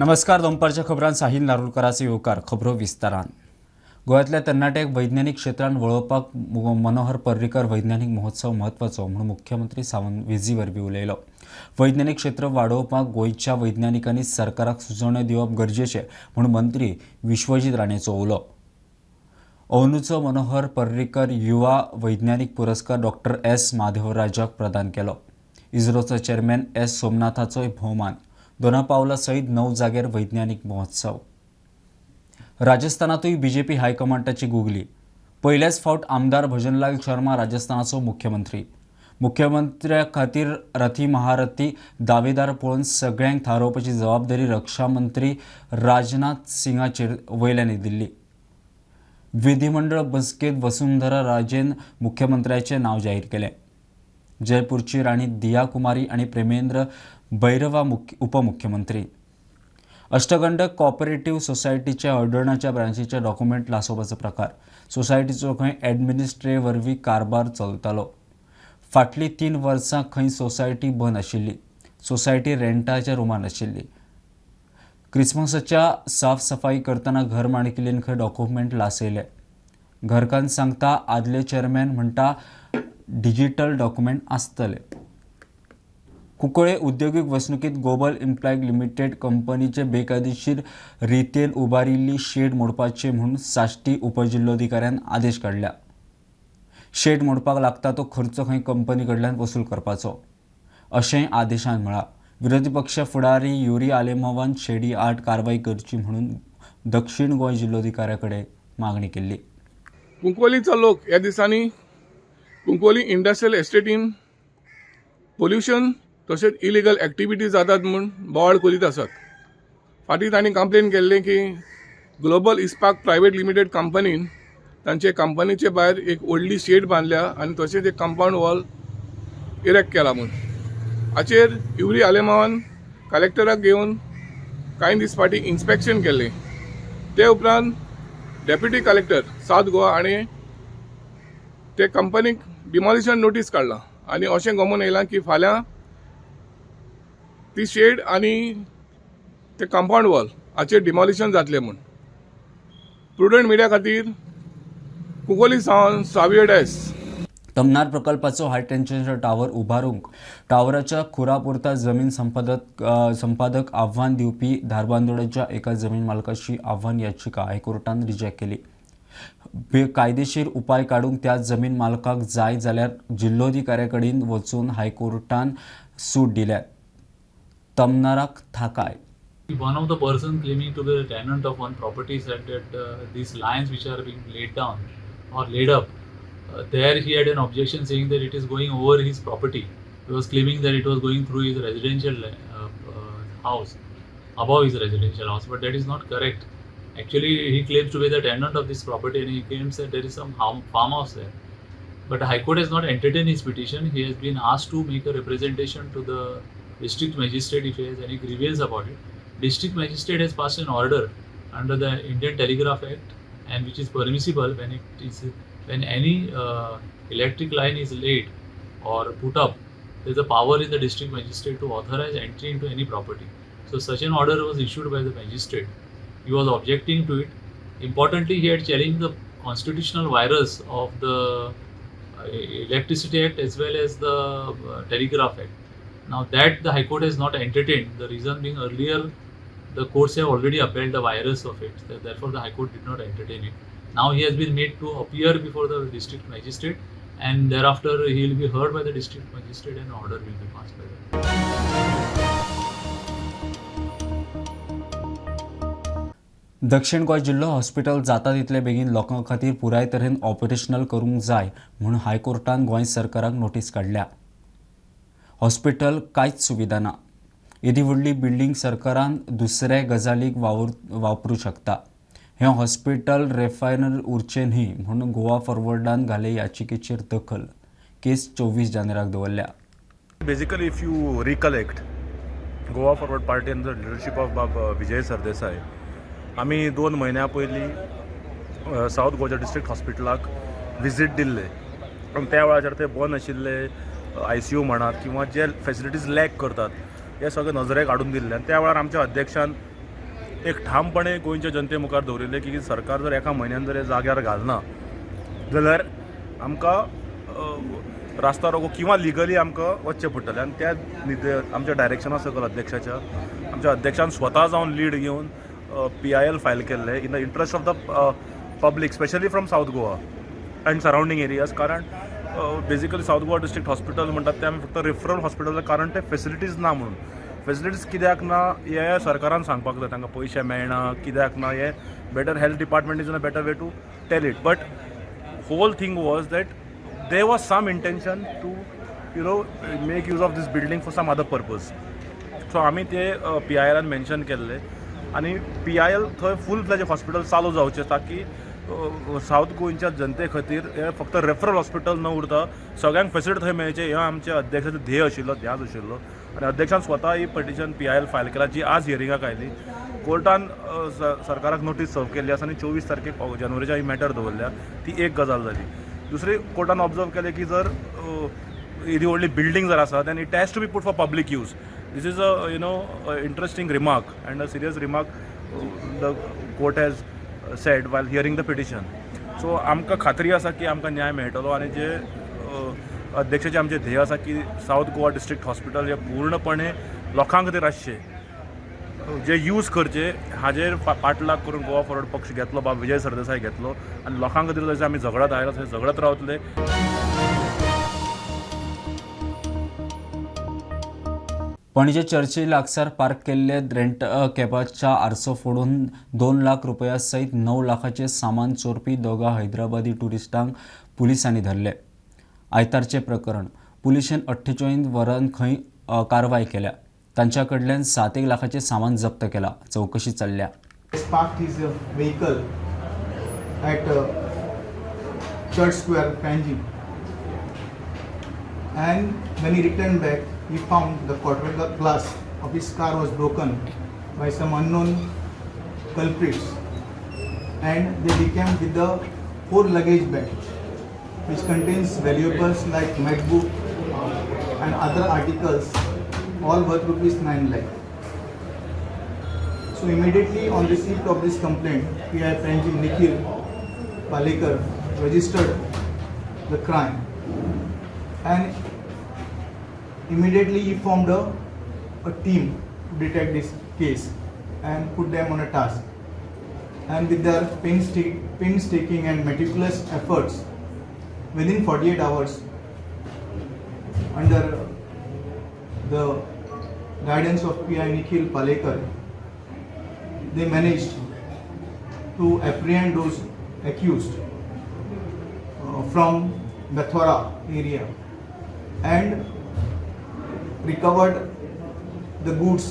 नमस्कार, दनपारच्या खबरांत साहिल नारुलकराचो येवकार. खबरो विस्तारान. गोंयांतल्या तरणाट्यांक वैज्ञानीक क्षेत्रांत वळोवपाक मनोहर पर्रीकर वैज्ञानीक महोत्सव म्हत्वाचो म्हणून मुख्यमंत्री सावंत वेजी वरवीं उलयलो. वैज्ञानीक क्षेत्र वाडोवपाक गोंयच्या वैज्ञानिकांनी सरकाराक सुचोवण्यो दिवप गरजेचें म्हूण मंत्री विश्वजीत राणेचो उलो. अंदूचो मनोहर पर्रीकर युवा वैज्ञानीक पुरस्कार डॉक्टर एस माधवराजाक प्रदान केलो. इस्रोचो चेअरमॅन एस सोमनाथाचोय भोवमान. दोना पावला सयत 9 जाग्यार वैज्ञानीक महोत्सव. राजस्थानातूय बीजेपी हायकमांडाची गुगली. पयल्याच फावट आमदार भजनलाल शर्मा राजस्थानाचो मुख्यमंत्री. मुख्यमंत्र्या खातीर रथी महारथी दावेदार पळोवन सगळ्यांक थारोवपाची जबाबदारी रक्षामंत्री राजनाथ सिंगाचेर वयल्यान दिल्ली. विधिमंडळ बसकेंत वसुंधरा राजेन मुख्यमंत्र्याचें नांव जाहीर केलें. जयपूरची राणी दिया कुमारी आनी प्रेमेंद्र भैरवा उपमुख्यमंत्री. अष्टगंड कॉपरेटिव्ह सोसायटीच्या हळदोणाच्या ब्रांचीचे डॉक्युमेंट लासोवपाचो प्रकार. सोसायटीचो खंय एडमिनिस्ट्रे वरवीं कारभार चलतालो. फाटलीं 3 वर्सां खंय सोसायटी बंद आशिल्ली. सोसायटी रेंटाच्या रुमान आशिल्ली. क्रिसमसाच्या साफ सफाई करतना घर माणकिलेन खंय डॉक्युमेंट लासयले. घरकान्न सांगता आदले चेअरमॅन म्हणटा डिजिटल डॉक्युमेंट आसतले. कुंकळे उद्योगीक वसणुकीत ग्लोबल इम्प्लायक लिमिटेड कंपनीचे बेकायदेशीर रितीन उबारिल्ली शेड मोडपाचे म्हूण साश्टी उपजिल्लोधिकाऱ्यान आदेश काडल्या. शेड मोडपाक लागता तो खर्च खंय कंपनी कडल्यान वसूल करपाचो अशेंय आदेशान म्हळां. विरोधी पक्ष फुडारी युरी आलेमावान शेडी आड कारवाय करची म्हणून दक्षिण गोंय जिल्लोधिकाऱ्या कडेन मागणी केल्ली. कुंकवलीचो लोक ह्या दिसांनी कुंकवली इंडस्ट्रियल एस्टेटीन पोल्युशन तशेंच इलिगल एक्टिविटी जातात म्हूण बोवाळ करीत आसात. फाटीं तांणी कंप्लेन केल्लें की ग्लोबल इस्पाक प्रायवेट लिमिटेड कंपनीन तांचे कंपनीचे भायर एक व्हडली शेड बांदल्या आनी तशेंच एक कंपावंड वॉल इरेक्ट केला म्हूण. हाचेर युरी आलेमावान कलेक्टराक घेवन कांय दीस फाटीं इन्स्पेक्शन केल्लें. ते उपरांत डेप्युटी कलेक्टर साउथ गोवा हाणें ते कंपनीक डिमॉलिशन नोटीस काडला आनी अशें गमून येयलां की फाल्यां ती शेड आनी ते कंपावंड वॉल हाचेर डिमॉलिशन जातलें म्हूण. प्रुडंट मिडिया खातीर कुंकवली सावन सावियो डायस. तमनार प्रकल्पाचो हाय टेन्शन टावर उबारूंक टावराच्या खुरापुरता जमीन संपादक आव्हान दिवपी धारबांदोड्याच्या एका जमीन मालकाची आव्हान याचिका हायकोर्टान रिजेक्ट केली. बेकायदेशीर उपाय काडूंक त्या जमीन मालकाक जाय जाल्यार जिल्लोधिकाऱ्या कडेन वचून हायकोर्टान सूट दिल्या. तमनाराक थाकाय. One of the person claiming to be the tenant of one property said that these lines which are being laid down or laid up, there he had an objection saying that it is going over his property. He was claiming that it was going through his residential house, above his residential house, but that is not correct. Actually, he claims to be the tenant of this property and he claims that there is some farmhouse there. But the High Court has not entertained his petition. He has been asked to make a representation to the district magistrate if he has any grievance about it. District magistrate has passed an order under the Indian Telegraph Act, and which is permissible when any electric line is laid or put up, there is a power in the district magistrate to authorize entry into any property. So such an order was issued by the magistrate. He was objecting to it. Importantly, he had challenged the constitutional virus of the Electricity Act as well as the Telegraph Act. Now that the High Court has not entertained, the reason being earlier the courts have already upheld the virus of it, therefore the High Court did not entertain it. Now he has been made to appear before the district magistrate, and thereafter he will be heard by the district magistrate and order will be passed by them. दक्षिण गोंय जिल्लो hospital जाता तितले बेगीन लोकां खातीर पुराय तरेन operational करूंक जाय म्हूण हायकोर्टान गोंय सरकाराक नोटीस काडल्या. हॉस्पिटल कांयच सुविधा ना. येदी व्हडली बिल्डींग सरकारान दुसऱ्या गजालीक वापरूं शकता. हें हॉस्पिटल रेफायनर उरचें न्ही म्हूण गोवा फॉरवर्डान घाले याचिकेचेर दखल. केस 24 जानेराक दवरल्या. Basically, if you recollect, Goa Forward Party under the leadership of Bab Vijay Sardesai, आमी 2 म्हयन्या पयलीं सावथ गोवा डिस्ट्रिक्ट हॉस्पिटलाक विजीट दिल्ले पूण त्या वेळाचेर ते बंद आशिल्ले. आयसीयू म्हणात किंवा जे फॅसिलिटीज लॅक करतात हे सगळे नजरेक हाडून दिल्ले आनी त्या वेळार आमच्या अध्यक्षान एक ठामपणे गोंयच्या जनते मुखार दवरिल्लें की सरकार जर एका म्हयन्यान जर हे जाग्यार घालना जाल्यार आमकां रास्ता रोको किंवा लिगली आमकां वचचें पडटलें. आनी त्या आमच्या डायरेक्शना सकयल अध्यक्षाच्या आमच्या अध्यक्षान स्वता जावन लीड घेवन PIL file केल्लें in the interest of the public, specially from South Goa and surrounding areas. कारण basically South Goa district hospital म्हणटात तें आमी फक्त रिफरल हॉस्पिटल, कारण ते फेसिलिटीज ना म्हणून. फेसिलिटीज कित्याक ना हें सरकारान सांगपाक जाय, तांकां पयशे मेळना कित्याक ना हें better health department is in a better way to tell it. But whole thing was that there was some intention to make use of this building for some other purpose. So आमी ते PIL mention केल्ले आनी PIL थंय फूल फ्लॅज hospital चालू जावचें ताकी south गोंयच्या जनते खातीर हें फक्त रेफरल हॉस्पिटल न उरता सगळ्यांक फेसिलिटी थंय मेळचें, हें आमच्या अध्यक्षाचो ध्येय आशिल्लो, ध्यास आशिल्लो. आनी अध्यक्षान स्वता ही पिटिशन PIL file केला, जी आज हियरिंगाक आयली. कोर्टान सरकाराक नोटीस सर्व केल्ली आसा आनी 24 तारखेक जानेवारीच्या ही मॅटर दवरल्या. ती एक गजाल जाली. दुसरी, कोर्टान ऑब्जर्व केलें की जर येदी व्हडली बिल्डींग जर आसा then it has to be put for public use. This is a interesting remark and a serious remark the court has said while hearing the petition. So आमकां खात्री आसा की आमकां न्याय मेळटलो आनी जे अध्यक्षाचें आमचें ध्येय आसा की सावथ गोवा डिस्ट्रिक्ट हॉस्पिटल हें पूर्णपणे लोकां खातीर आसचें, जे यूज करचे, हाजेर पाठलाग करून गोवा फॉरवर्ड पक्ष घेतलो, बाब विजय सरदेसाय घेतलो आनी लोकां खातीर जशें आमी झगडत आयला तशें झगडत रावतले. पणजे चर्ची लागसार पार्क केल्ले रेंट कॅबाच्या आरसो फोडून 2 लाख रुपया सयत 9 लाखाचे सामान चोरपी दोगा हैदराबादी टुरिस्टांक पुलिसांनी धरले. आयतारचें प्रकरण. पुलिशेन 48 वरां खंय कारवाय केल्या. तांच्या कडल्यान 7 लाखाचें सामान जप्त केलां. चवकशी चल्ल्या. Parked his vehicle at Church Square, Panjim, and when he returned back, he found the quarter glass of his car was broken by some unknown culprits, and they became with the 4 luggage bag, which contains valuables like MacBook and other articles, all worth rupees 9 lakh. So immediately on receipt of this complaint, PI Panjim Nikhil Palekar registered the crime, and immediately he formed a team to detect this case and put them on a task. And with their painstaking and meticulous efforts, within 48 hours, under the guidance of PI Nikhil Palekar, they managed to apprehend those accused from Bethora area and recovered the goods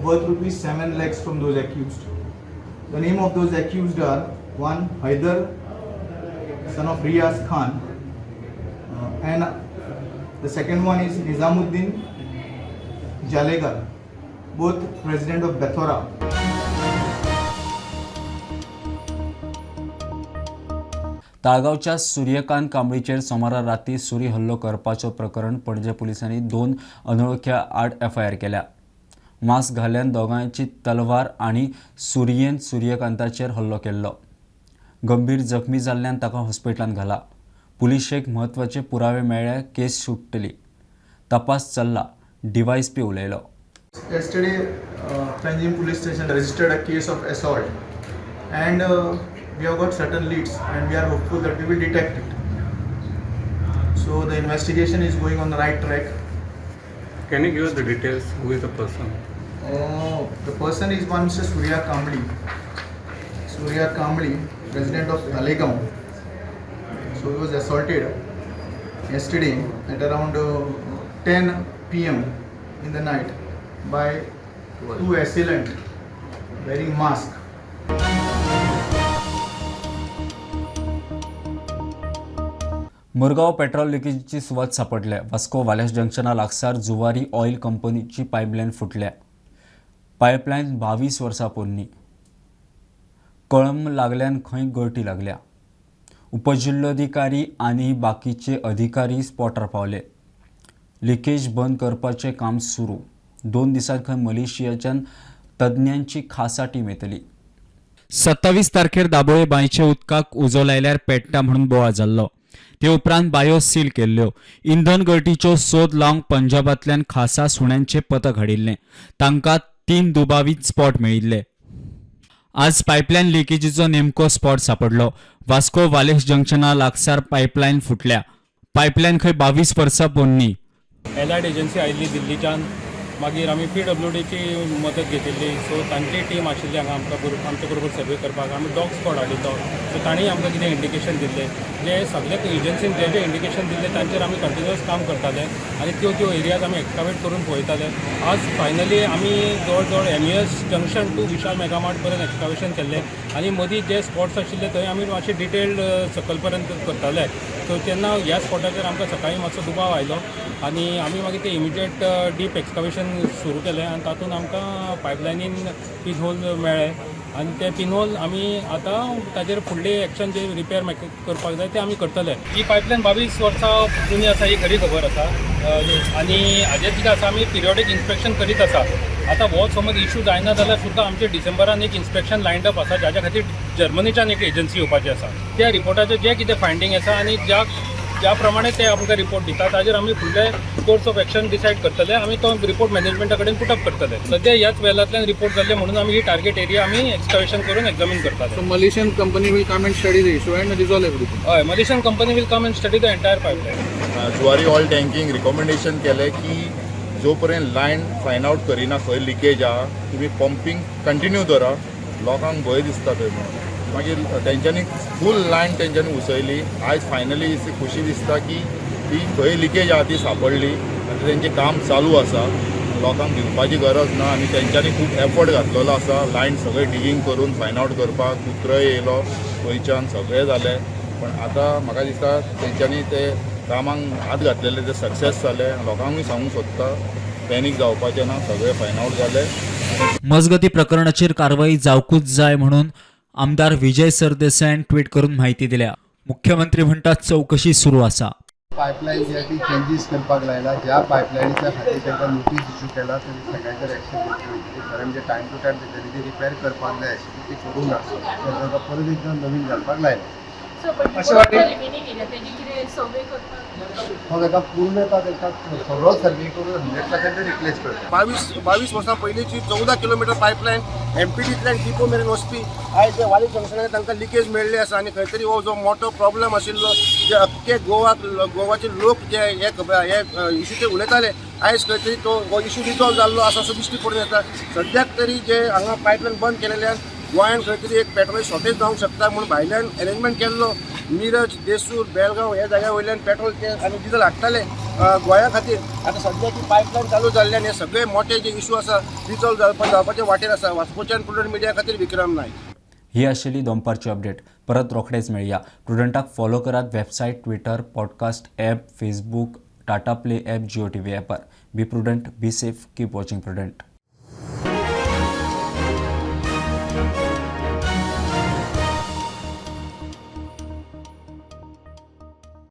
worth rupees 7 lakhs from those accused. The name of those accused are one Haider, son of Riyaz Khan, and the second one is Nizamuddin Jalegar, both resident of Bethora. ताळगांवच्या Suryakant कांबळीचेर सोमारा राती सुरी हल्लो करपाचो प्रकरण पणजे पुलिसांनी 2 अनवळख्या आड FIR केल्या. Mask घाल्ल्यान दोगांयची तलवार आनी सुरयेन सूर्यकांताचेर हल्लो केल्लो. गंभीर जखमी जाल्ल्यान ताका हॉस्पिटलांत घाला. पुलिशेक म्हत्वाचे पुरावे मेळ्ळ्यार केस सुट्टली. तपास चल्ला, DYSP उलयलो. Yesterday, Panjim police station registered a case of assault, and we have got certain leads, and we are hopeful that we will detect it. So the investigation is going on the right track. Can you give us the details? Who is the person? The person is one Mr. Surya Kambli. Surya Kambli, resident of Talegaon. So he was assaulted yesterday at around 10 p.m. in the night by 2 assailants wearing mask. Murgaon petrol लिकेजीची सुवात सापडल्या. Vasco wireless जंक्शना लागसार Zuari oil कंपनीची pipeline फुटल्या. Pipeline 22 वर्सां पोरणी. कळम लागल्यान खंय गळटी लागल्या. उपजिल्लोधिकारी आनी बाकीचे अधिकारी स्पॉटार पावले. लिकेज बंद करपाचें काम सुरू. 2 दिसांत खंय मलेशियाच्यान तज्ञांची खासा टीम येतली. 27 तारखेर दाबोळे बांयचे उदकाक उजो लायल्यार पेट्टा म्हणून बोवाळ जाल्लो. ते उपरांत बायो सील केल्ल्यो. इंधन गळटीच्यो सोद लावंक पंजाबांतल्यान खासा सुण्यांचे पथक हाडिल्लें. तांकां 3 दुबावीत स्पॉट मेळिल्ले. आज पायपलायन लिकेजीचो नेमको स्पॉट सापडलो. वास्को वालेश जंक्शना लागसार पायपलायन फुटल्या. पायपलायन खंय 22 वर्सां पोन्नी. एलायड एजन्सी आयिल्ली दिल्लीच्यान, मागीर आमी पीडब्ल्यूडीची मदत घेतिल्ली. सो तांची टीम आशिल्ली हांगा आमकां आमचे बरोबर सर्वे करपाक. आमी डॉग स्क्वॉड हाडिल्लो, सो तांणी आमकां कितें इंडिकेशन दिल्लें, जे सगळे एजन्सीन जे जे इंडिकेशन दिल्लें तांचेर आमी कंटिन्युअस काम करताले आनी त्यो त्यो एरियाज आमी एक्सकावेट करून पळयताले. आज फायनली आमी जवळ जवळ MES junction to Vishal Megamart पर्यंत एक्सकावेशन केल्लें आनी मदीं जे स्पॉट्स आशिल्ले थंय आमी मातशे डिटेल्ड सकयल पर्यंत करताले. सो तेन्ना ह्या स्पॉटाचेर आमकां सकाळीं मातसो दुबाव आयलो आनी आमी मागीर ते इमिजिएट डीप एक्सकावेशन सुरू केलें आनी तातूंत आमकां पायपलायनीन पिनहोल मेळ्ळे आनी ते पिनहोल आमी आतां ताजेर फुडले एक्शन जे रिपेर करपाक जाय ते आमी करतले. ही पायपलायन 22 वर्सां जुनी आसा ही खरी खबर आसा आनी हाजेर कितें आसा, आमी पिरियोडीक इन्स्पेक्शन करीत आसा. आतां हो समज इशू जायना जाल्यार सुद्दां आमचे डिसेंबरान एक इन्स्पेक्शन लायन्ड अप आसा, जाच्या खातीर जर्मनीच्यान एक एजन्सी येवपाची आसा. त्या रिपोर्टाचे जे कितें फायंडींग आसा आनी ज्या ज्या प्रमाणे ते आमकां रिपोर्ट दिता ताजेर आमी फुडले कोर्स ऑफ एक्शन डिसायड करतले. आमी तो रिपोर्ट मॅनेजमेंटा कडेन पुटअप करतले. सद्या ह्याच वेलांतल्यान रिपोर्ट जाल्ले म्हणून आमी ही टार्गेट एरिया आमी एक्सकवेशन करून एग्जामीन करताले. So Malaysian company will come and study the issue and resolve everything. हय, Malaysian company will come and study the entire pipeline. Zuari oil tanking recommendation केलें की जो पर्यंत लायन फायंड आवट करिना खंय लिकेज आहा, तुमी पंपींग कंटिन्यू दवरा, लोकांक भंय दिसता थंय म्हणून. मागीर तेंच्यांनी फूल लायन तेंच्यांनी उसयली. आयज फायनली खुशी दिसता की ती खंय लिकेज आहा ती सांपडली आनी तेंचें काम चालू आसा. लोकांक भिवपाची गरज ना आनी तेंच्यांनी खूब एफर्ट घातलेलो आसा लायन सगळें डिगींग करून फायंड आवट करपाक. कुत्रय येयलो गोंयच्यान, सगळें जालें, पण आतां म्हाका दिसता तेंच्यांनी ते कामाक हात घातलेले ते सक्सेस जाले. लोकांकूय सांगूंक सोदता, पॅनीक जावपाचें ना, सगळें फायंड आवट जालें. मजगती प्रकरणाचेर कारवाई जावकूच जाय म्हणून आमदार विजय सरदेसायान ट्वीट करून माहिती दिल्या. मुख्यमंत्री म्हणटात चवकशी सुरू आसा. पायपलायन जी आहा ती चेंजीस करपाक लायला. ज्या पायपलायनीच्या खातीर तांकां नोटीस इशू केला तें सगळ्यांचेर एक्शन घेतली वयतली. खरें म्हणजे टायम टू टायम तेंच्यांनी ती रिपेर करपाक जाय आशिल्ली, ती करूंक ना, तर तांकां परत एकदां नवीन घालपाक लायला. So, but what the remaining area, तेजी कितें सर्वे करपाक? हो, ताका पूर्णता तांकां सगळो सर्वे करून 100% रिप्लेस करता. 22 वर्सां पयलींची 14 किलोमिटर पायपलायन एमपीटींतल्यान डिपो मेरेन वचपी, आयज ते वाली जंक्शनार तांकां लिकेज मेळ्ळी आसा. आनी खंय तरी हो जो मोठो प्रॉब्लम आशिल्लो, जे अख्खे गोवाक गोवाचे लोक जे हे खबर हे इशूचेर उलयताले, आयज खंय तरी तो हो इशू रिजॉल्व जाल्लो आसा असो दिश्टी पडून येता. सद्याक तरी जे हांगा पायपलायन बंद केलेल्यान गोंयान खंय तरी एक पेट्रोल शॉर्टेज जावंक शकता म्हूण भायल्यान अरेंजमेंट केल्लो. मिरज, देसूर, बेलगांव ह्या जाग्या वयल्यान पेट्रोल ते आनी डिझल हाडटाले गोंया खातीर. आतां सद्या ती पायपलायन चालू जाल्ल्यान हे सगळे मोठे जे इशू आसा रिजॉल्व जावपाचे वाटेर आसा. वास्कोच्यान प्रुडंट मिडिया खातीर विक्रम नायक. ही आशिल्ली दनपारची अपडेट. परत रोखडेच मेळया. प्रुडंटाक फॉलो करात website, Twitter, podcast app, Facebook, Tata Play app, Jio TV ॲपार. Be prudent, be safe, keep watching Prudent.